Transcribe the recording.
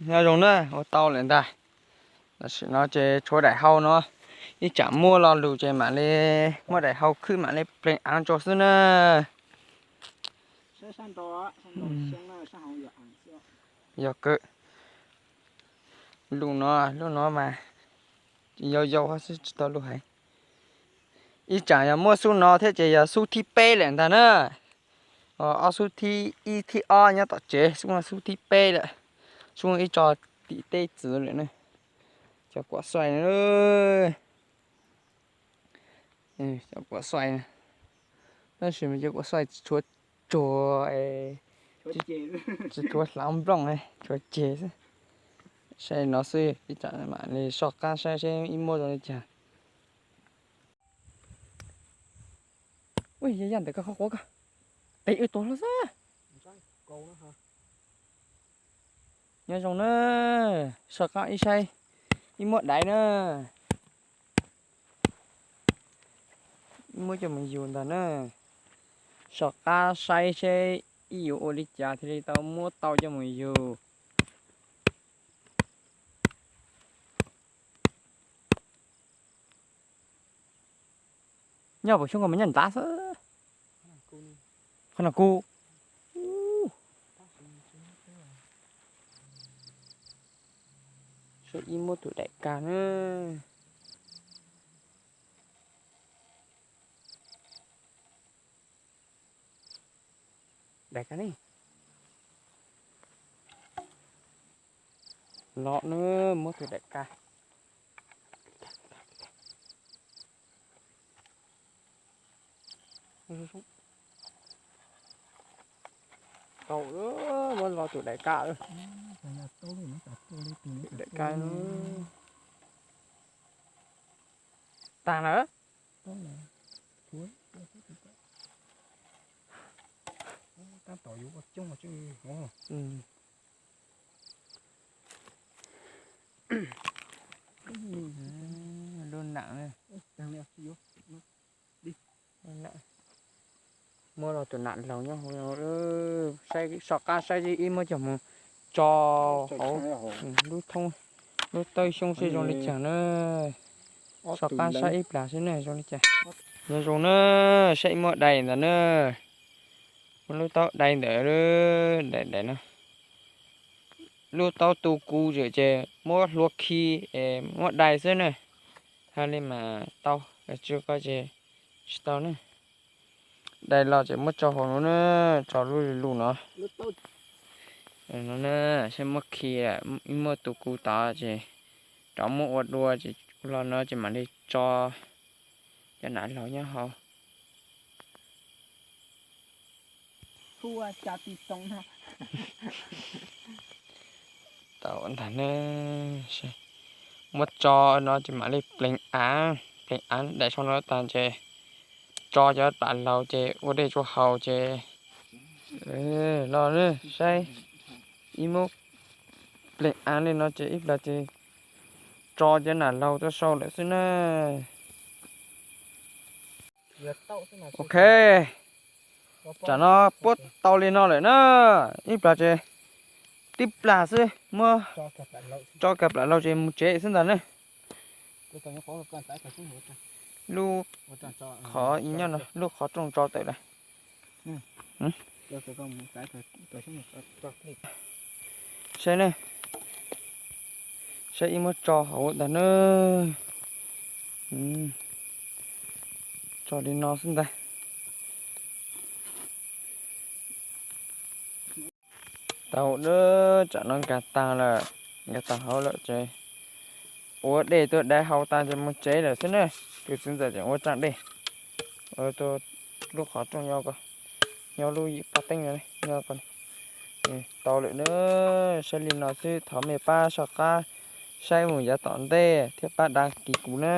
Nyob zoo na, ua tau lawm ntag. Tam sim no ces tshuav daim hau no, ib tsam muaj lo lus ces mam li muab daim hau khwb mam li pleev av tso xwb na. Yog kawg. Lub no, lub no mas yau yau xwb tsis tau lub heev. Ib tsam yog muaj xub no thiab ces yog xub thib peb lawm ntag na. Ob xub thib ib thib ob nyob tom tsev, xub no xub thib peb lawm. Xub no ib tso tim tej txwv lawm na. Cov kuam xais na. Cov kuam xais, tab sis mas cov kuam xais tsis tshuav tsuag, tsis tshuav hlav nplooj, tshuav ceg xwb. Saib no xwb, ib tsam mam li soj qab saib seb ib muab zoo li cas. Ua yaj ntawm koj qhov quav ko, tes wb tuag hlo xwb. Nyob zoo na, soj qab ib saib, ib muab daiv na. Ib muab coj mus yug ntag na. Soj qab saib seb ib yuav ua li cas thiaj li tau muab tau coj mus yug. Nyob puas xyoob ko mas nyob ntxav xwb. Qhov no kuv ib muab tus daim kab na. Daim kab ne. Los na, muab tus daim kab. Tau, muab los tus daim kab. Daim kab tag lawm. Lub nam, muab los tus nam laug nyob hauv, saib soj qab saib ib muab coj mus tso hauv lub thoob, lub tawb xyoob seb zoo li cas na. Soj qab saib ib plag seb na zoo li cas. Nyob zoo na, saib ib muab dai ntawd na. Muab lub taub dai ntawd, dai dai no. Lub taub tu ku zem ces muab hlua khi es muab dai xwb na. Hab li mas tau, tsw ko ces tsis tau na. Dai los ces muab tso hauv no na, tso lub lub no. No na, saib muab khi, ib muab tu ku tod ces rov muab ua dua ces los no ces mam li tso cov nam laug nyob hauv. Tau ntag ne, muab tso no ces mam li pleev av, pleev av daim sau no tag ces tso cov nam laug ces ua dej tsuav haus ces los saib ib muab pleev av li no ces ib plag ces tso cov nam laug tuaj sau lawm xwb na. Ok, tsam no puab tau li no lawm na, ib plag ces tib plag xwb muab tso kag plam laug ces mus tsev xwb ntag ne. Lub qhov ib nyob no, lub qhov rooj tso tawm lawm. Saib ne, saib ib muab tso hauv ntag na. Tso li no xwb ntag. Tau, tsam no nkag tag lawm, nkag tag hauv lawm ces ua dej tuaj dai haus tag ces mus tsev lawm xwb na. Tus txiv ntxawm tseem ua tsaaj dej, ua lub qhov rooj nyob ko, nyob lub yim paj teeb nyob ko. Tau lawm na, saib li no xwb, thov mej pab soj qab saib mus yav tom ntej thiab pab đăng ký kuv na.